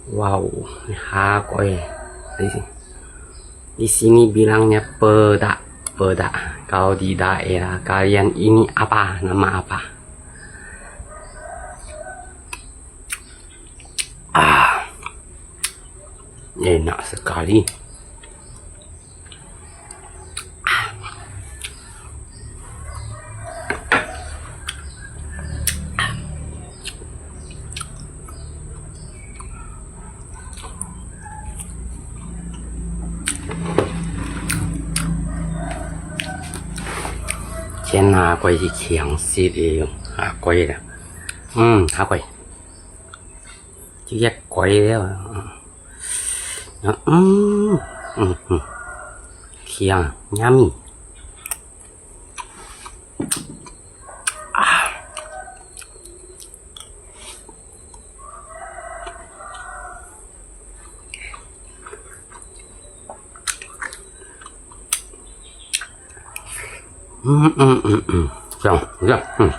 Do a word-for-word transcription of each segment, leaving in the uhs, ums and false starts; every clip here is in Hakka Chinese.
Wow, ini hagoi. Di sini bilangnya pedak, pedak. Kalau di daerah kalian ini apa, nama apa? Ah, enak sekali. 切下過去強勢个，下過啦。嗯，下過。 直接改了。嗯，嗯，嗯，香，yummy。啊。嗯，嗯，嗯，嗯，香，香，嗯。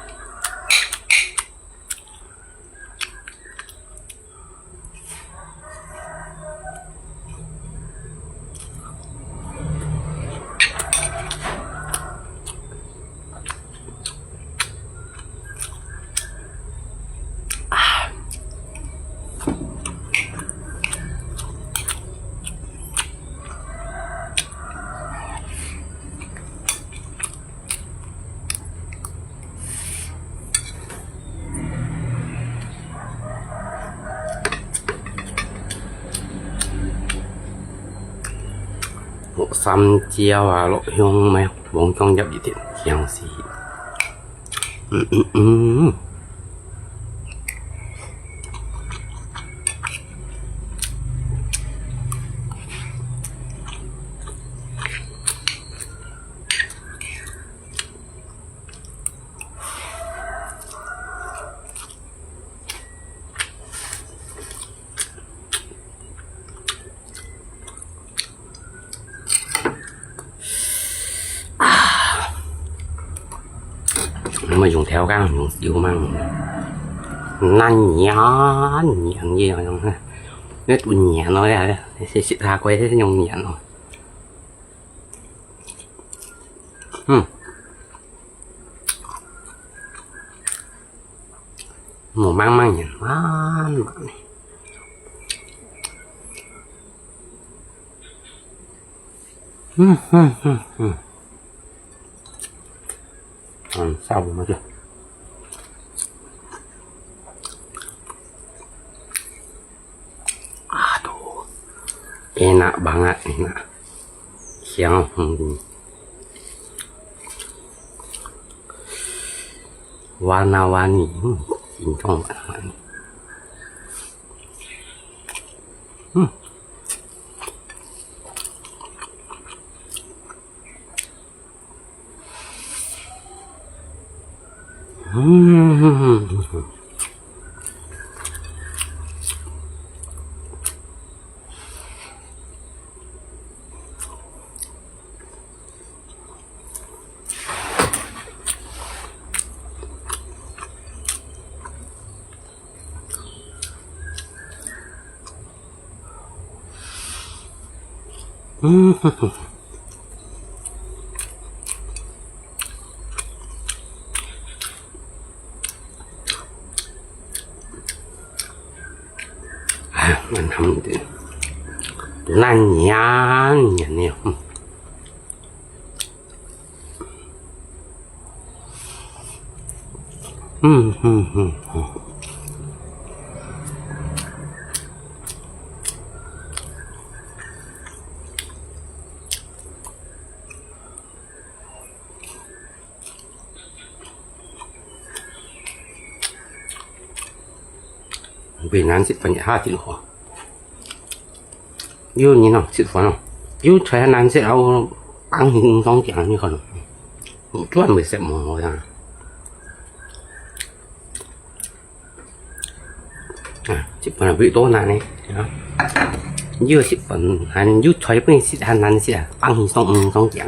落山椒啊，落香咩，黃薑葉一滴，香死。嗯，嗯，嗯。 啊。那么用调羹，用油嘛，难黏黏个，那都黏了呀，这是他怪，这是用黏了。嗯。 無慢慢个，慢慢个。嗯，嗯，嗯，嗯。嗯，下午嘛就。 Aduh, enak banget, enak. Siang, hmm. Warna-warni, hmm, singkong warna-warni. Hmm. Hmm. Hmm. 哎，蛮好的，烂黏黏的，嗯。 嗯，嗯，嗯，嗯。 Việt Nam食飯也下真好。有人哦，食飯哦，有菜還難食，然後放輕鬆講，你看，專門食無好呀。啊，食飯啊，會多難呢，啊。有食飯還有菜分你食，還難食啊，放輕鬆，輕鬆講。